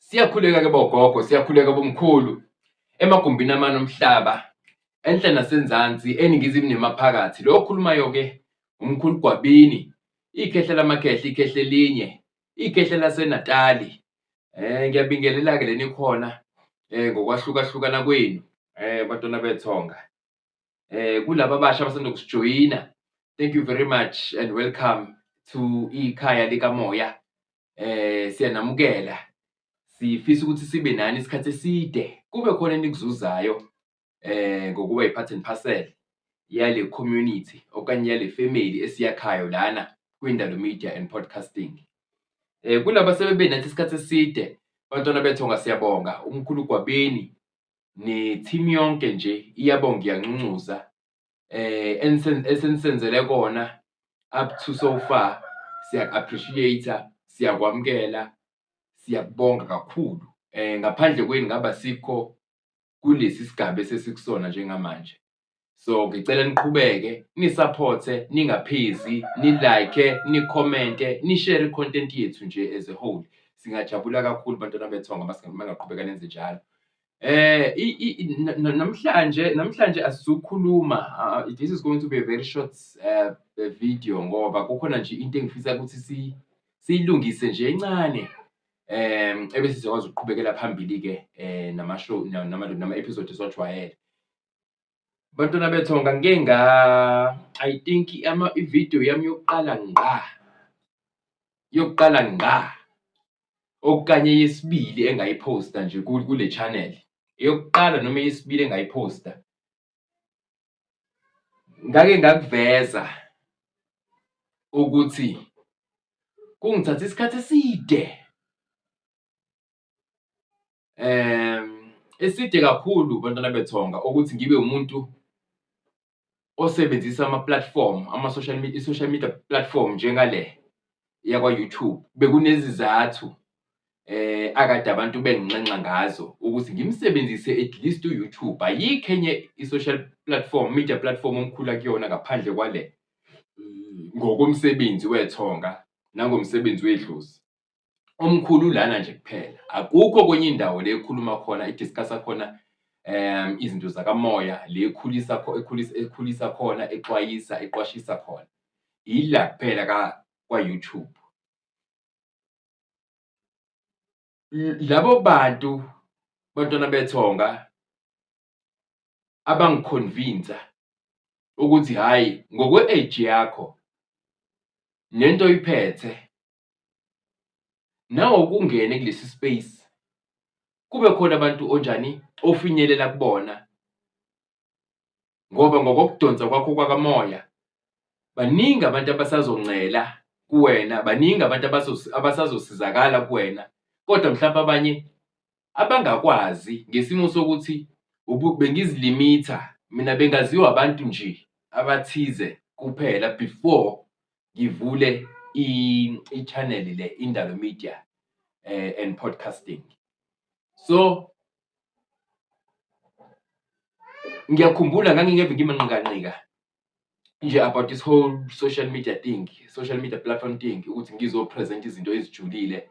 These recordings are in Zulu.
Siyakhuleka-ke bogogo, siyakhuleka bomkhulu emagumbini amane omhlaba, enhla nasenzansi, eningizimu nemaphakathi. Lo okhulumayo-ke umkhulu Gwabini, ikhehla lamakhehla, ikhehla elinye, ikhehla laseNatali. Ngiyabingelela-ke lena ikhona ngokwahlukahlukana kwenu bantwana bethonga. Kulaba abasha abasanda kusijoyina, thank you very much and welcome to ikhaya likamoya. Siyanamukela, sifisa ukuthi sibe nani isikhathi eside, kube khona enikuzuzayo ngokuba i-part and parcel yale community okanye yale family esiyakhayo lana kwiNdalo Media and Podcasting. Kulaba sebebe nathi isikhathi eside, bantwana bethonga siyabonga, umkhulu Gwabeni ne-team yonke nje iyabonga iyanxunxuza esenisenzele kona up to so far siya-appreciate-a, siyakwamukela, siyakubonga kakhulu. Ngaphandle kwenu ngabe asikho kulesi sigaba esesikusona njengamanje. So ngicela niqhubeke ni-support-e, ningaphezi, ni-like-e, ni-comment-e, ni-share i-content yethu nje as a whole. Singajabula kakhulu bantwana bethonga mangaqhubeka nenze njalo. Namhlanje asizukukhuluma, this is going to be a very short video ngoba kukhona nje into engifisa ukuthi siyilungise nje encane ebese sizokwazi ukuqhubekela phambili-ke nama-show nama-episode esiwajwayele. Bantwana bethonga ngike nga I think ividiyo yami yokuqala ngqa, yokuqala ngqa okanye eyesibili engayiphosta nje kule channel, eyokuqala noma eyesibili engayiphosta, ngake ngakuveza ukuthi kungithathe isikhathi eside Eside kakhulu bantwana bethonga ukuthi ngibe umuntu osebenzisa ama-platform, ama-social media, i-social media platform njengale yakwa-YouTube. Bekunezizathu akade abantu benginxenxa ngazo ukuthi ngimsebenzise at least u-YouTube. Ayikho enye i-social platform, media platform omkhulu akuyona ngaphandle kwale ngokomsebenzi wethonga nangomsebenzi wedlozi. Omkhulu lana nje kuphela, akukho kwenye indawo le ekhuluma khona i-discuss-a khona izinto zakamoya, le ekhulisa ekhulisa ekhulisa khona, exwayisa, eqwashisa khona. Ila kuphela kwa-YouTube. Labo bantu bantwana bethonga abangikhonvinsa ukuthi hhayi ngokwe-age yakho nento oyiphethe Nawe ukungene kulesi space kube khona abantu onjani ofinyelela kubona ngoba ngokokudonsa kwakho kwakamoya baningi abantu abasazoncela kuwena, baningi abantu abasazosizakala kuwena, kodwa mhlawumpe abanye abangakwazi ngesimo sokuthi bengizilimitha mina bengaziwa abantu nje abathize kuphela before ngivule i-channel le Indalo Media and Podcasting. So ngiyakhumbula ngangingeve ngimanqikanqika nje about this whole social media thing, social media platform thing ukuthi ngizo-present izinto ezijulile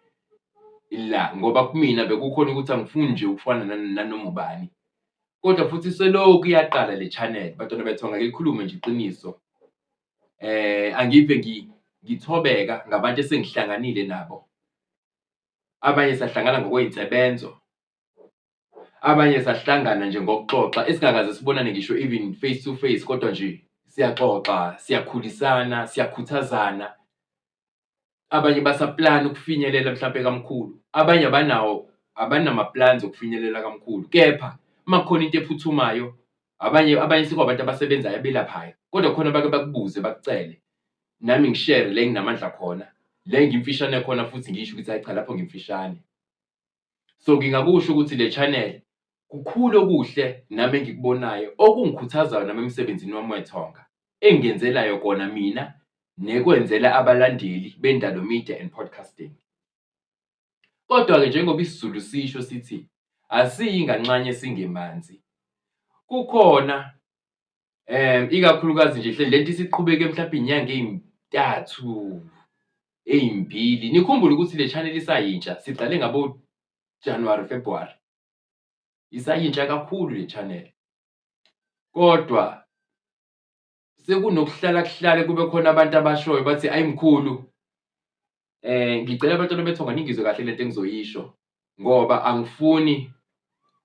la ngoba kumina bekukhona ukuthi angifuni nje ukufana nanoma ubani. Kodwa futhi selokhu yaqala le channel bantwana bethonga ngeke ngikhulume nje iqiniso. Angive ngithobeka ngabantu esengihlanganile nabo. Abanye sahlangana ngokwey'nsebenzo, abanye sahlangana nje ngokuxoxa esingakaze sibonane ngisho even face to face kodwa nje siyaxoxa, siyakhulisana, siyakhuthazana. Abanye basaplana ukufinyelela mhlampe kamkhulu, abanye abanawo abanama-plans okufinyelela kamkhulu, kepha uma kukhona into ephuthumayo abanye abanye sekuwabantu abasebenzayo abelaphayo, kodwa khona abake bakubuze bakucele, nami ngishere la enginamandla khona, la engimfishane khona futhi ngisho ukuthi hhayi cha lapho ngimfishane. So ngingakusho ukuthi le channel kukhulu okuhle nami engikubonayo okungikhuthazayo nami emsebenzini wami wethonga engenzelayo kona mina nekwenzela abalandeli beNdalo Media and Podcasting. Kodwa-ke njengoba isiZulu sisho sithi asiyi nganxanye singemanzi, kukhona ikakhulukazi nje lento isiqhubeke mhlawumbe iy'nyanga ey'ntathu, ey'mbili. Nikhumbule ukuthi le channel isayintsha, siqale ngabo. January, February. Isayintsha kakhulu le channel. Kodwa sekunokuhlala kuhlale kube khona abantu abashoyo bathi ayi mkhulu, ngicela abantwana bethonga ningizwe kahle lento engizoyisho ngoba angifuni,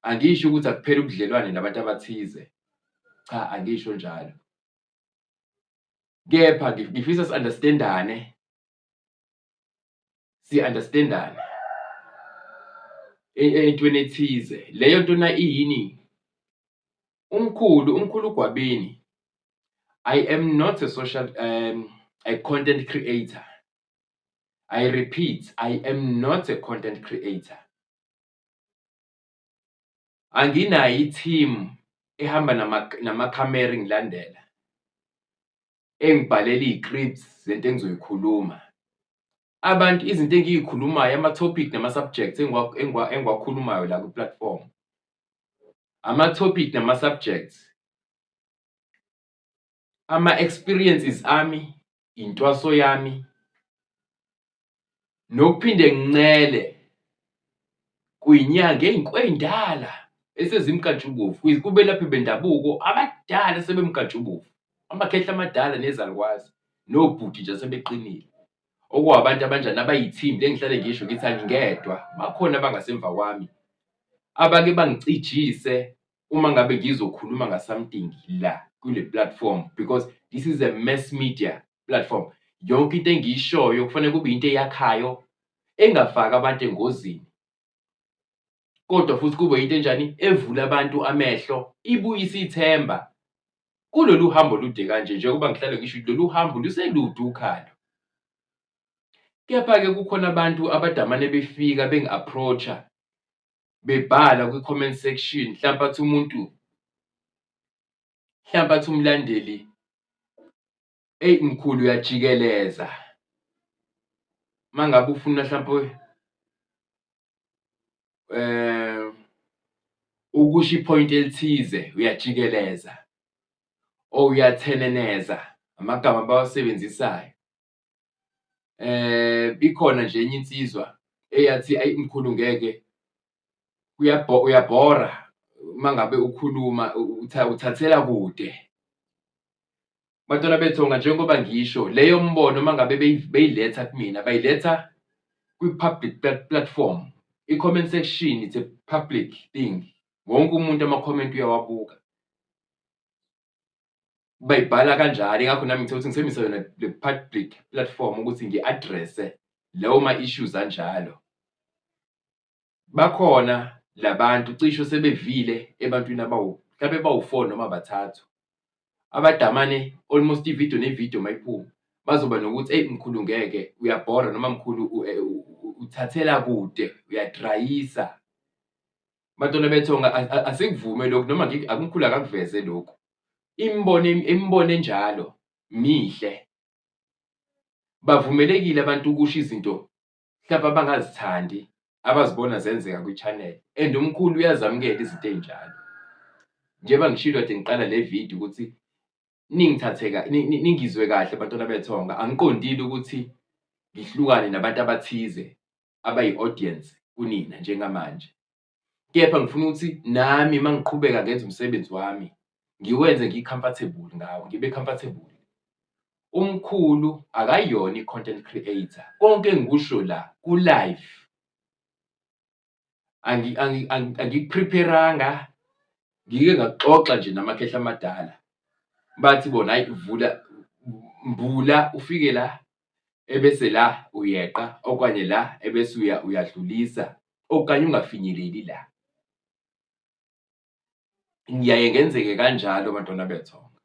angisho ukuthi akuphele ubudlelwane nabantu abathize. Cha, angisho njalo. Kepha ngifisa si-understand-ane, si-understand-ane entweni ethize. Leyo nto na iyini? Umkhulu, umkhulu Gwabini, I am not a social a content creator. I repeat, I am not a content creator. Anginayo i-team ehamba namakhamera ingilandela, engibhalela iy'scripts zento engizoyikhuluma. Abantu izinto engiyikhulumayo, ama-topic nama-subjects engiwakhulumayo la ku-platform, ama-topic nama-subjects, ama-experiences ami, intwaso yami, nokuphinde ngincele kuyinyanga ey'ndala esezimnkantshubovu, kubelaphi bendabuko abadala asebemnkantshubovu, amakhehla amadala nezalukwazi nobhuti nje asebeqinile. Okuwabantu abanjani abayi-team le engihlale ngisho ngithi angingedwa, bakhona abangasemva kwami abake bangicijise uma ngabe ngizokhuluma nga-something la kule platform, because this is a mass media platform. Yonke into engiyishoyo kufanele kube into eyakhayo, engafaki abantu engozini, kodwa futhi kube into enjani evula abantu amehlo, ibuyise ithemba kulolu hambo olude kanje. Njengoba ngihlale ngisho ukuthi lolu hambo luselude ukhalo. Kepha-ke kukhona abantu abadamane befika bengi-approach-a, bebhala kwi-comment section, mhlampe athi umuntu, mhlampe athi umlandeli, eyi mkhulu uyajikeleza uma ngabe ufuna hlampe ukusho i-point elithize, uyajikeleza or uyatheneneza, amagama abawasebenzisayo. Ikhona nje enye insizwa eyathi ayi mkhulu ngeke, uyabhora uma ngabe ukhuluma, uthathela kude. Bantwana bethonga, njengoba ngisho leyo mbono uma ngabe beyiletha kumina, bayiletha kwi-public platform. I-comment section, it's a public thing, wonke umuntu ama-comment uyawabuka. Bayibhala kanjalo, ingakho nami ngithe ukuthi ngisebenzise yona le public platform ukuthi ngi-address-e lawo ma-issues anjalo. Bakhona labantu cishe sebevile ebantwini abawu mhlampe bawu-four noma bathathu, abadamane almost ividiyo nevidiyo mayiphuma bazoba nokuthi eyi mkhulu ngeke uyabhora, noma mkhulu uthathela kude, uyadrayisa. Bantwana bethonga, asikuvume lokhu noma akumkhulu akakuveze lokhu. Imibono, imibono enjalo mihle. Bavumelekile abantu ukusho izinto mhlawumbe abangazithandi abazibona zenzeka kwi-channel, and umkhulu uyazamukela izinto ey'njalo. Njengoba ngishilo kade ngiqala le video ukuthi ningithathe ningizwe kahle bantwana bethonga, angiqondile ukuthi ngihlukane nabantu abathize abayi-audience kunina njengamanje. Kepha ngifuna ukuthi nami uma ngiqhubeka ngenza umsebenzi wami ngiwenze ngi-comfortable ngawo, ngibe comfortable. Umkhulu akayona i-content creator, konke engikusho la ku-live. Angiku-prepare-anga, ngike ngakuxoxa nje namakhehla amadala, bathi bona hhayi vula, mbula ufike la ebese la uyeqa, okanye la ebese uyadlulisa, okanye ungafinyeleli la. Ngiyaye ngenzeke kanjalo bantwana bethonga.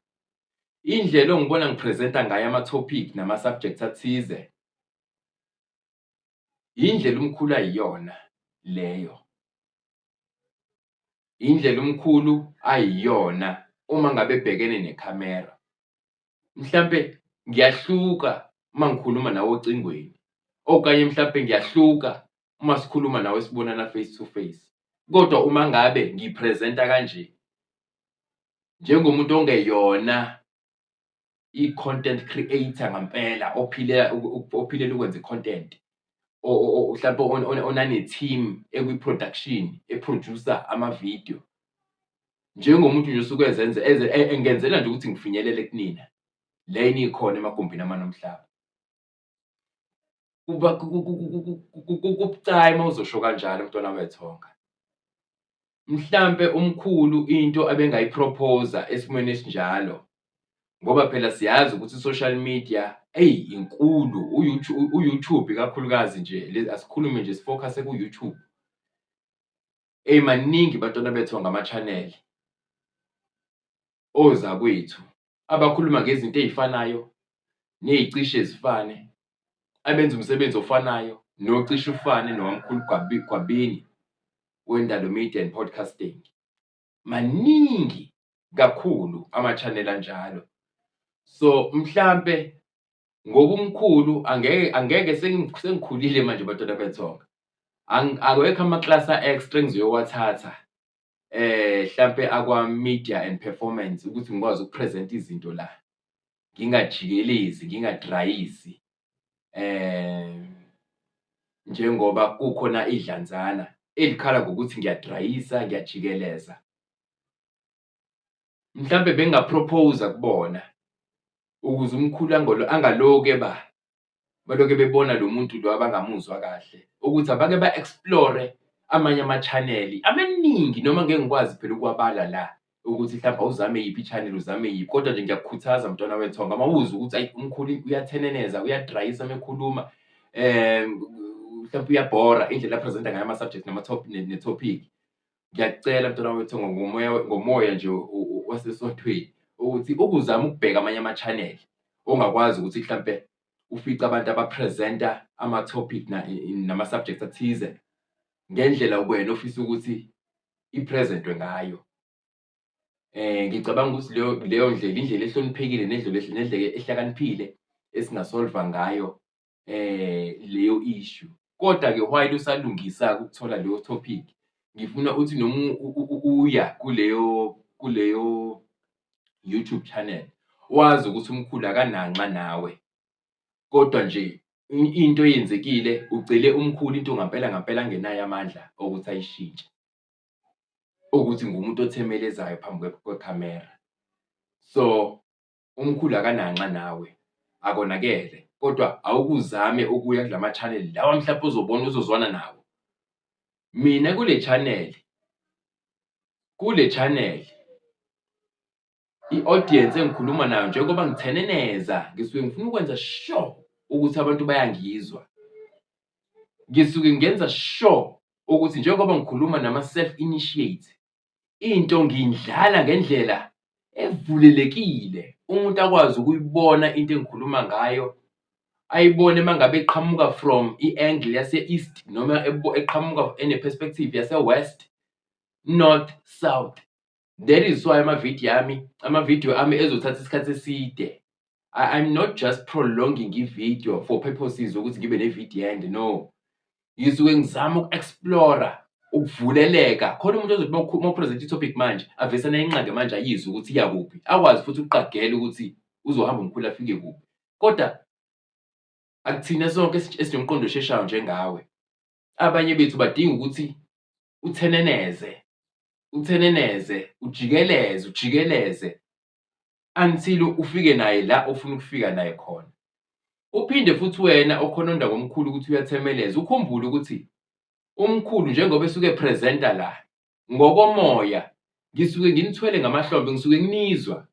Indlela ongibona ngi-present-a ngayo ama-topic nama-subjects athize, indlela umkhulu ayiyona leyo. Indlela umkhulu ayiyona uma ngabe ebhekene nekhamera. Mhlampe ngiyahluka uma ngikhuluma nawe ocingweni, okanye mhlampe ngiyahluka uma sikhuluma nawe sibonana face to face. Kodwa uma ngabe ngi-present-a kanje njengomuntu ongeyona i-content creator ngampela, ophilela ukwenza i-content, Mhlampe onane-team ekwi-production e-produce-a amavidiyo, njengomuntu nje osuke ezenza engenzela nje ukuthi ngifinyelele kunina la enikhona emagumbini amane omhlaba. Kuba kubucayi uma uzosho kanjalo mntwana wethonga. Mhlampe umkhulu into abengayi-propose-a esimweni esinjalo ngoba phela siyazi ukuthi i-social media eyi inkulu, u-YouTube ikakhulukazi nje, asikhulume nje si-focus-e ku-YouTube. Eyi maningi bantwana bethonga ama-channel ozakwethu abakhuluma ngezinto ey'fanayo ney'cishe zifane, abenza umsebenzi ofanayo nocishe ufane nowamkhulu Gwabini weNdalo Media and Podcasting. Maningi kakhulu ama-channel anjalo. So mhlampe ngoba umkhulu angeke sengikhulile manje bantwana bethonga, awekho amaklasi a-extra engizowathatha hlampe akwa-media and performance ukuthi ngikwazi uku-present-a izinto la, ngingajikelezi, ngingadrayisi njengoba kukhona idlanzana elikhala ngokuthi ngiyadrayisa, ngiyajikeleza. Mhlampe benginga-propose-a kubona ukuze umkhulu angaloku eba baloke bebona lo muntu lo abangamuzwa kahle ukuthi abake ba-explore amanye ama-channel amaningi, noma ngeke ngikwazi phela ukuwabala la ukuthi mhlawumbe awuzame yiphi i-channel, uzame yiphi, kodwa nje ngiyakukhuthaza mntwana wethonga uma uzwa ukuthi ayi umkhulu uyatheneneza, uyadrayisa uma ekhuluma, mhlawumbe uyabhora indlela a-present-a ngayo ama-subject ne-topic. Ngiyakucela mntwana wethonga ngomoya nje wasesontweni ukuthi ukuzame ukubheka amanye ama-channel ongakwazi ukuthi mhlampe ufice abantu aba-present-a ama-topic nama-subjects athize ngendlela wena ofisa ukuthi i-present-we ngayo. Ngicabanga ukuthi leyo ndlela indlela ehloniphekile nendlela ehlakaniphile esinga-solve-a ngayo leyo issue. Kodwa-ke while usalungisa-ke ukuthola leyo topic, ngifuna uthi noma uya kuleyo YouTube channel, wazi ukuthi umkhulu akananxa nawe, kodwa nje into eyenzekile ucele umkhulu into ngampela ngampela angenayo amandla okuthi ayishintshe, ukuthi ngumuntu othemelezayo phambi kwekhamera. So umkhulu akananxa nawe, akonakele, kodwa awukuzame ukuya kulama-channel lawa mhlampe ozobona uzozwana nawo. Mina kule channel i-audience engikhuluma nayo, njengoba ngitheneneza, ngisuke ngifuna ukwenza sure ukuthi abantu bayangizwa. Ngisuke ngenza sure ukuthi njengoba ngikhuluma nama-self initiate, into ngiyindlala ngendlela evulelekile, umuntu akwazi ukuyibona into engikhuluma ngayo, ayibone uma ngabe eqhamuka from i-angle yase-east noma eqhamuka ene-perspective yase-west, north, south. That is why amavidiyo ami ezothatha isikhathi eside. I'm not just prolonging i-video for purposes zokuthi ngibe nevidiyo ende, no. Ngisuke ngizama uku-explore-a, ukuvuleleka, khona umuntu ozothi uma u-present-a i-topic manje, avesane ayinqake manje ayizwe ukuthi iya kuphi, akwazi futhi ukuqagela ukuthi uzohamba umkhulu afike kuphi. Kodwa akuthina sonke esinomqondo osheshayo njengawe. Abanye bethu badinga ukuthi utheneneze, utheneneze, ujikeleze, ujikeleze until ufike naye la ofuna ukufika naye khona. Uphinde futhi wena okhononda ngomkhulu ukuthi uyathemeleza, ukhumbule ukuthi umkhulu njengoba esuke e-present-a la ngokomoya, ngisuke nginithwele ngamahlombe, ngisuke nginizwa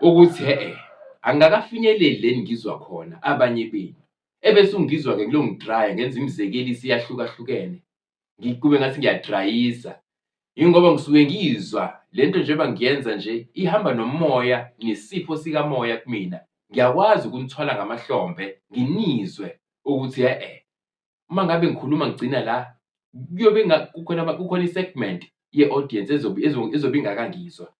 ukuthi hhe angikakafinyeleli le engizwa khona abanye benu. Ebese ungizwa-ke ngilokhu ngidraya ngenza imizekeliso eyahlukahlukene, kube ngathi ngiyadrayisa. Yingoba ngisuke ngizwa lento njengoba ngiyenza nje ihamba nomoya nesipho sikamoya kumina. Ngiyakwazi ukunithwala ngamahlombe nginizwe ukuthi e-e uma ngabe ngikhuluma ngigcina la, kuyobe kukhona i-segment ye-audience ezobe ingakangizwa.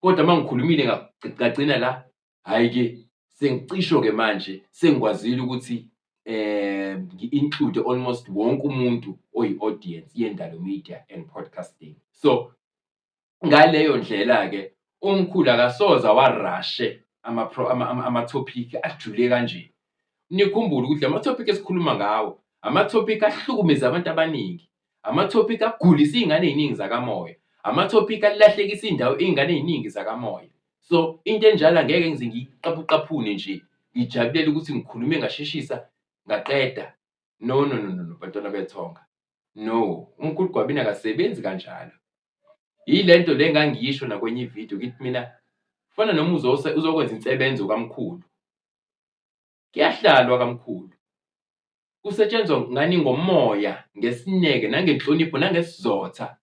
Kodwa uma ngikhulumile ngagcina la, hhayi-ke sengicisho-ke manje sengikwazile ukuthi ngi-include almost wonke umuntu oyi-audience yeNdalo Media and Podcasting. So ngaleyo ndlela-ke umkhulu akasoze awa-rush-e ama-topic ajule kanje. Nikhumbule ukuthi lama-topic esikhuluma ngawo ama-topic ahlukumeze abantu abaningi, ama-topic agulisa iy'ngane ey'ningi zakamoya, ama-topic alahlekisa iy'ndawo iy'ngane ey'ningi zakamoya. So into enjalo angeke ngize ngiyiqaphuqaphune nje, ngijabulele ukuthi ngikhulume ngasheshisa ngaqeda. No, no, no, no, no, bantwana bethonga. No, umkhulu Gwabini akasebenzi kanjalo. Yile nto le engangiyisho nakwenye ividiyo ngithi mina kufana noma uzokwenza insebenzo kamkhulu. Kuyahlalwa kamkhulu. Kusetshenzwa ngani ngomoya, ngesineke, nangenhlonipho, nangesizotha.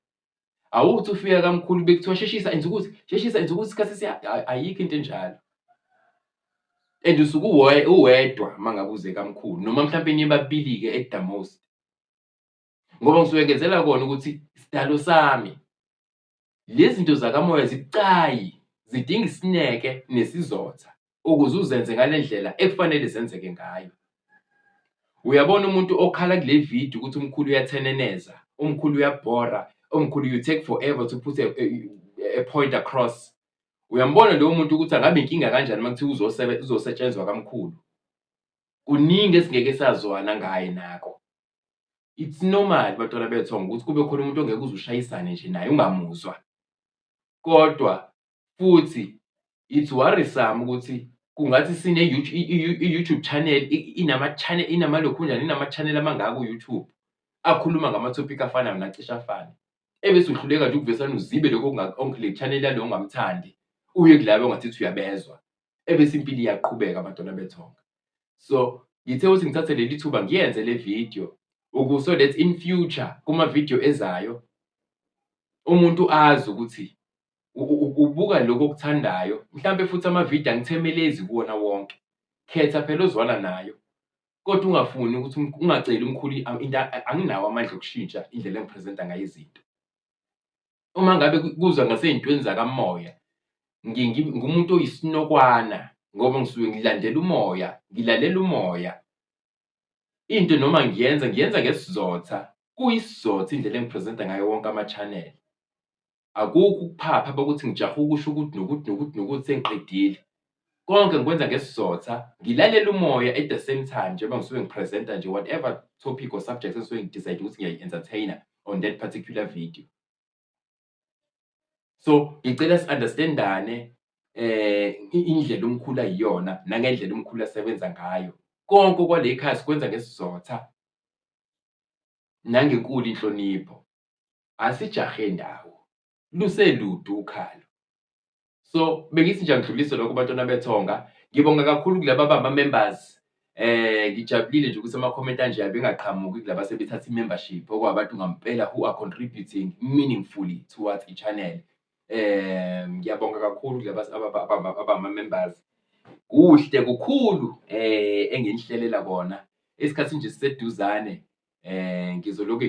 Awuthi ufika kamkhulu bekuthiwa sheshisa enza ukuthi, sheshisa enza ukuthi isikhathi siya ayikho into enjalo. And usuke uwedwa uma ngabe uze kamkhulu noma mhlampe nibabili-ke at the most. Ngoba ngisuke ngenzela kona ukuthi sidalo sami lezi zinto zakamoya zibucayi, zidinga isineke nesizotha ukuze uzenze ngale ndlela ekufanele zenzeke ngayo. Uyabona umuntu okhala kule video ukuthi umkhulu uyatheneneza, umkhulu uyabhora, umkhulu you take forever to put a point across. Uyambona lowo muntu ukuthi angabe inkinga kanjani uma kuthiwa uzosetshenzwa kamkhulu. Kuningi esingeke sazwana ngaye nako. It's normal bantwana bethongo ukuthi kube khona umuntu ongeke uze ushayisane nje naye ungamuzwa. Kodwa futhi it's worrisome ukuthi kungathi sine i-YouTube channel inama-channel inamalokhunjani inama-channel amangaka ku-YouTube akhuluma ngama-topic afanayo nacishe afane. Ebese uhluleka nje ukuvesane uzibe lokho le channel yalo ongamthandi uye kulabo ongathithi uyabezwa. Ebese impilo iyaqhubeka bantwana bethonga. So ngithe ukuthi ngithathe leli thuba ngiyenze le video so that in future kuma-video ezayo umuntu azi ukuthi ubuka lokhu okuthandayo mhlampe futhi amavidiyo angithemelezi kuwona wonke. Khetha phela ozwana nayo kodwa ungafuni ukuthi ungaceli umkhulu into anginawo amandla okushintsha indlela engiphresenta ngayo izinto. Uma ngabe kuza ngasey'ntweni zakamoya ngingumuntu oyisinokwana ngoba ngisuke ngilandela umoya, ngilalela umoya. Into noma ngiyenza ngiyenza ngesizotha, kuyisizotha indlela engiphresenta ngayo wonke ama-channel. Akukho ukuphapha bokuthi ngijahe ukusho ukuthi nokuthi nokuthi nokuthi sengiqedile. Konke ngikwenza ngesizotha, ngilalela umoya at the same time njengoba ngisuke ngiphresenta nje whatever topic or subject engisuke ngi-decide ukuthi ngiyayi-entertain-a on that particular video. So ngicela si-understand-ane indlela umkhulu ayiyona nangendlela umkhulu asebenza ngayo. Konke okwale ekhaya sikwenza ngesizotha nangenkulu inhlonipho. Asijahe ndawo, luselude ukhalo. So bengithi nje angidlulise lokho bantwana bethonga. Ngibonga kakhulu kulaba abama-members. Ngijabulile nje ukuthi ama-comment anje abengaqhamuki kulaba sebethatha i-membership okwabantu ngampela who are contributing meaningfully towards i-channel. Ngiyabonga kakhulu kulaba abama-members. Kuhle kukhulu enginihlelela kona. Isikhathi nje siseduzane ngizolokhu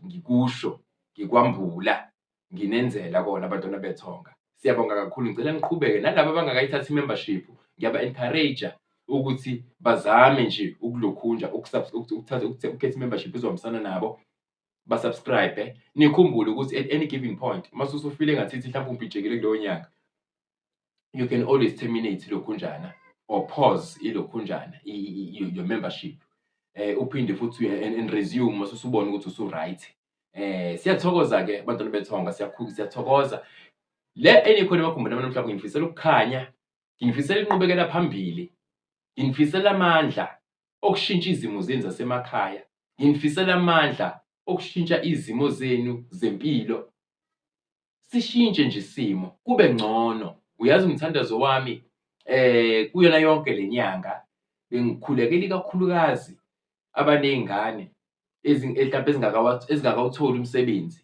ngikusho ngikwambula nginenzela kona abantwana bethonga. Siyabonga kakhulu, ngicela niqhubeke nalaba abangakayithathi i-membership ngiyaba-encourage-a ukuthi bazame nje ukulokhunja ukuthatha ukukhetha i-membership ezohambisana nabo ba-subscribe. Nikhumbule ukuthi at any given point mase usufile engathithi mhlawumbe umpintshekile kuleyo nyanga, you can always terminate ilokhunjana or pause ilokhunjana your membership. Uphinde futhi and resume mase usubona ukuthi usu-right. Siyathokoza-ke bantwana bethonga, siyathokoza. Le enikhona emagumbini ami namhlanje ngifisela ukukhanya, ngifisela inqubekela phambili, ngifisela amandla okushintsha izimo zenu zasemakhaya, ngifisela amandla okushintsha izimo zenu zempilo. Sishintshe nje isimo kube ngcono. Uyazi umthandazo wami kuyona yonke le nyanga bengikhulekela ikakhulukazi abaney'ngane mhlampe ezingakawutholi umsebenzi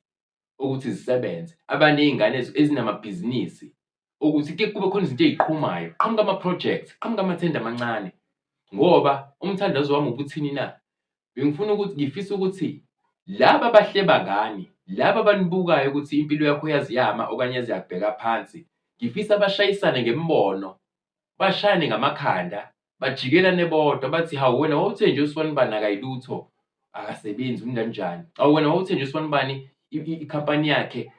ukuthi zisebenze, abaney'ngane ezinamabhizinisi ukuthi ke kube khona izinto ey'qhumayo, kuqhamuke ama-projects, kuqhamuke amathenda amancane. Ngoba umthandazo wami ubuthini na? Bengifuna ukuthi ngifisa ukuthi laba abahleba ngani, laba abanibukayo ukuthi impilo yakho yaziyama okanye yaze yakubheka phansi, ngifisa bashayisane ngemibono, bashayane ngamakhanda, bajikelane bodwa bathi hawu wena wawuthe nje usibanibani akayilutho, akasebenzi unjani. Hawu wena wawuthe nje usibanibani ikhampani yakhe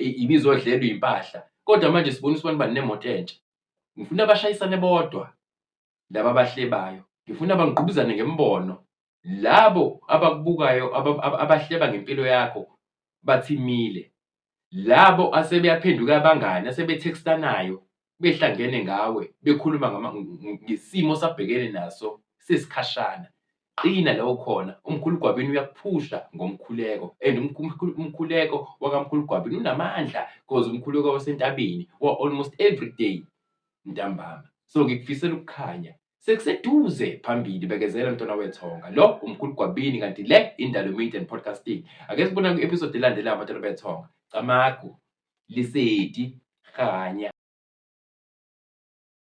ibizodlelwa impahla, kodwa manje sibona usibanibani nemoto entsha. Ngifuna bashayisane bodwa laba abahlebayo. Ngifuna bangqubuzane ngemibono. Labo abakubukayo abahleba ngempilo yakho bathi imile. Labo asebeyaphenduka abangani asebethekstanayo behlangene ngawe bekhuluma ngesimo osabhekene naso sesikhashana. Qina la ukhona, umkhulu Gwabini uyakuphusha ngomkhuleko and umkhuleko wakamkhulu Gwabini unamandla cause umkhuleko wasentabeni wa-almost every day ntambama. So ngikufisela ukukhanya. Sekuseduze phambili bekezela mntwana wethonga. Lo umkhulu Gwabini kanti le Indalo Media and Podcasting. Ake sibonane kwi-episode elandelayo bantwana bethonga. Camagu, Lesedi, Kganya.